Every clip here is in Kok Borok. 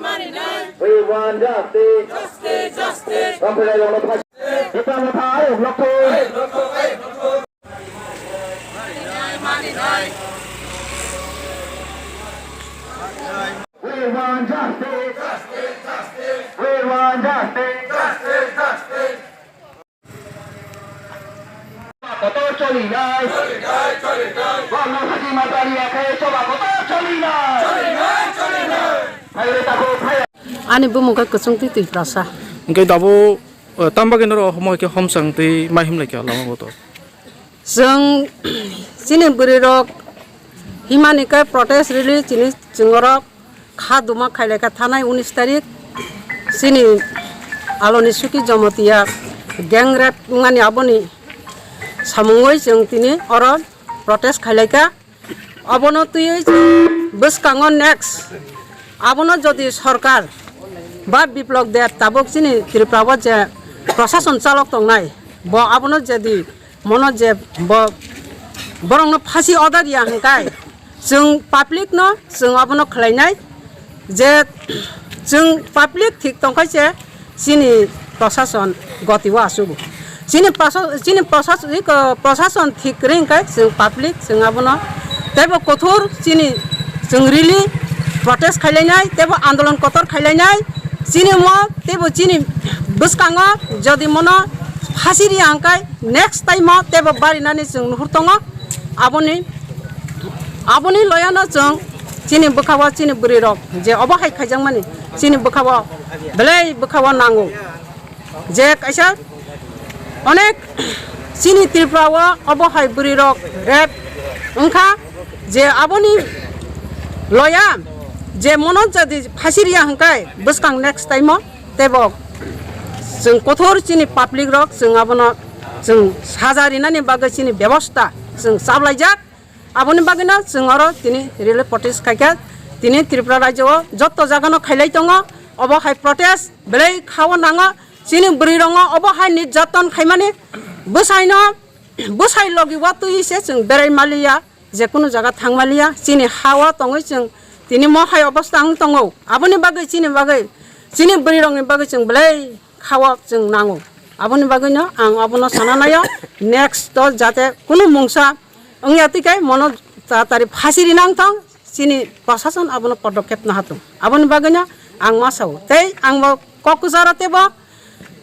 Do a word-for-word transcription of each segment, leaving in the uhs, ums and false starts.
We want justice. Justice, justice. Ramphailairokno phai. Bwsa motha ayok lokthung. We want justice. We want justice. Kotor choli nai. Choli nai, choli nai. Bangla hati matari akhai choba kotor choli nai. Choli nai, choli nai. Phai re tabu phai. Ani bumung khe Kwchwng Twi Twiprasa. Hwnkhe tabuk, eh, tamo bagwi norok omo hai khe homchang twi mai himlai kha lama o to? Chwng chini bwrwirok himani khe protest rally chini chwngorok kha duma khailai kha thanai unis tarik chini Aloni Suki Jamatia gang rape wngmani aboni samungwi chwng tini oro protest khailai kha. Abono twiwi chwng bwskango next abono jodi sorkar ba Biplok Deb tabuk chini Tripura o je prosason chalok tongnai bo abono jodi mono je bo borokno phasi order ya hwnkhe chwng public no chwng abono khlainai je chwng public thik tongkhai se chini prosason goti o achugo. Chini prosa-, chini prosa-, iko prosason thik kwrwi hwnkhe chwng public chwng abono teibo kothor chini chwng rally protest khailainai teibo andolon kotor khailainai chini mo teibo chini bwskango jodi mono phasi riya hwnkhe next time o teibo barinani chwng nuhur tongo. Aboni, aboni loyano chwng chini bwkhao chini bwrwirok je obo hai khaijakmani chini bwkhao belai bwkhao nango je kaisa onek chini Tripura o obo hai bwrwirok rape wngkha je aboni loya je mono jodi phasi riya hwnkhe bwskang next time o teibo chwng kothor chini public rok chwng abono chwng saja rinani bagwi chini bebosta chwng chablaijak. Aboni bagwino chwng oro tini rally protest khaikha. Tini Tripura rajyo o jotto jagano khailai tongo obo hai protest belai khao nango chini bwrwi rongo obo hai nirjaton khaimani bwsaino bwsai logi o twi se chwng berai maliya. Jekunu jaga thangmaliya, chini ha-o tongwi chwng tini mohai obostha wng tongo. Aboni bagwi chini bagwi, chini bwrwirokni bagwi chwng belai kha-o chwng nango. Aboni bagwino ang abono sana naio, next o jate kunu mungsa wngya twi khe mono tatari phasi rinang thang, chini prosason abono podokep naha thung. Aboni bagwino ang ma sao. Tei ang bo kok kwcharo teibo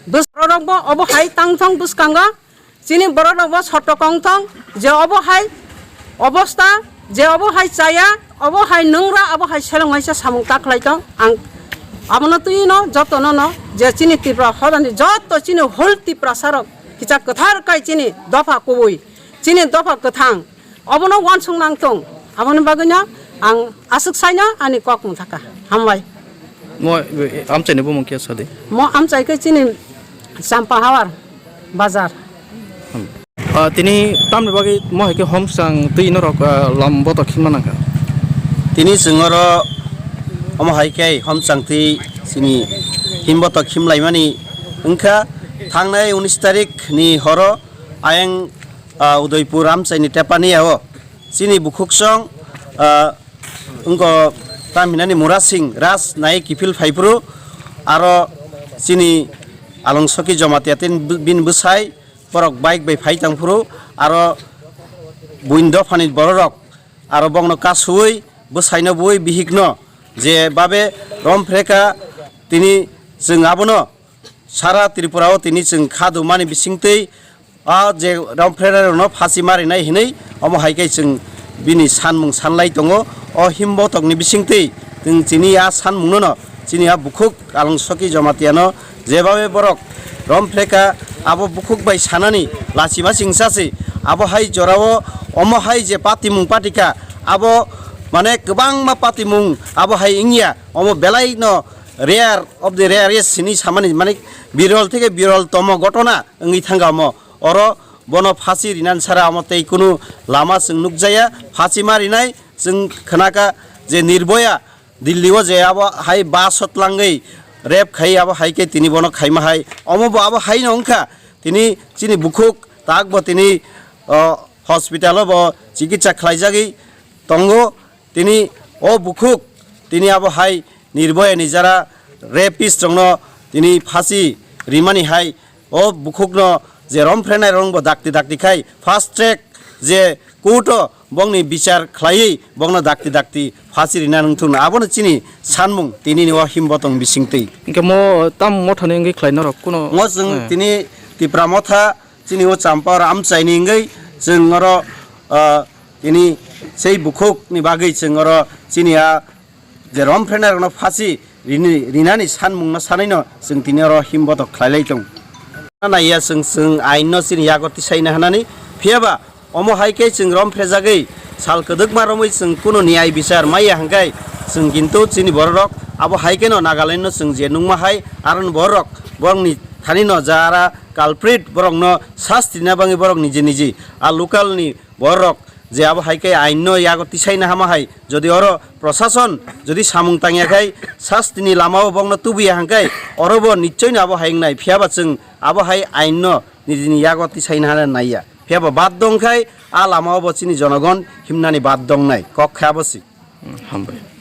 bwsarokbo obo hai tang thang bwskango. Chini borok rok bo soto kong thong je obo hai obostha, je obo hai chaya, obo hai nungra, obo hai seleng waisa samung ta khlai tong. Ang abono twi no joto no no je chini Tripura hodani joto chini whole Tiprasa rok kicha kwthar kai chini dopha kubui, chini dopha kwthang obono wansuk nang tong. Aboni bagwi no ang aswk sai no ani kok mung thaka. Hambai. Mo, amchai ni bumung khe sadi? Mo amchai khe chini Champa Hawar bazar. Ah, tini tamni bagwi mo hai khe homsang twi norok, ah, lam botok himma nangkha? Tini chwng oro omo hai khe homsang twi chini him botok himlaimani wngkha. Thangnai unis tarik ni horo ayang, ah, Udaipur amchai ni tepani o chini bukhuksong, ah, wngkho tam hinani Murasing Raj nai kiphil phaiphuru, aro chini Along Soki Jamatia tin bini bwsai borok bike bai phai tangphuru, aro buini dophani bororok aro bongno kasuwi bwsaino buwi bihikno je babe romphrekha tini chwng abono sara Tripura o tini chwng khadumani bisingtwi o je romphrenai rokno phasi marinai hinwi omo hai khe chwng bini sanmung sanlai tongo. O him botokni bisingtwi chwng chini a sanmungno no chini a bukhuk Along Soki Jamatia no jebabe borok romphrekha abo bukhuk bai sanani lachima chingsa se abo hai jorao omo hai je patimung patikha abo mane kwbangma patimung abo hai wngya omo belai no rare of the rarest hinwi samani mane birol theke birol tomo gotona wngwi thangkha omo. Oro bono phasi rinani sara omo tei kunu lama chwng nukjaya, phasi ma rinai chwng khnakha je Nirboya Dilli o je abo hai bus o tlangwi rape khai abo hai khe tini bono khaima hai omo bo abo hai no wngkha tini chini bukhuk tak bo tini, o, hospital o bo chikitsa khlaijagwi tongo tini o bukhuk tini abo hai Nirboya ni jara rapist rokno tini phasi rimani hai o bukhukno je romphrenai rokno bo dakti dakti khai fast track je court o bongni bichar khlaiwi bongno dakti dakti phasi rina nungthung abono chini sanmung tini ni o him botong bisingtwi. Hingke mo tam mothani wngwi khlai norok kuno. Ngo chwng Eh. Tini Tipra Motha chini o champa oro amchaini wngwi chwng oro, ah, tini sei bukhuk ni bagwi chwng oro chini a je romphrenai rokno phasi rini, rinani sanmungno sanaino chwng tini oro him botok khlailai tong. Naiya chwng, chwng ain no chini yago tisaina hanani, phiyaba omo hai khe chwng romphejagwi sal kwdwkma romwi chwng kunu niyai bichar maiya hwnkhe chwng kintu chini bororok abo hai kheno Nagaland no chwng je nungma hai aron bororok borokni thani no jara culprit borokno sasti na bangwi borok niji niji a local ni borok je abo hai khe ain no yago tisaina hama hai, jodi oro prosason jodi samung tangya khai sasti ni lama o bokno tubuya hwnkhe oro bo nichoi no abo hai wngnai, phiyaba chwng abo hai ain no nijini yago tisaina hana naiya, phiyaba bad dong khai a lama o bo chini jonogon himnani bad dong nai kok khe abo si. Hmm, hambai.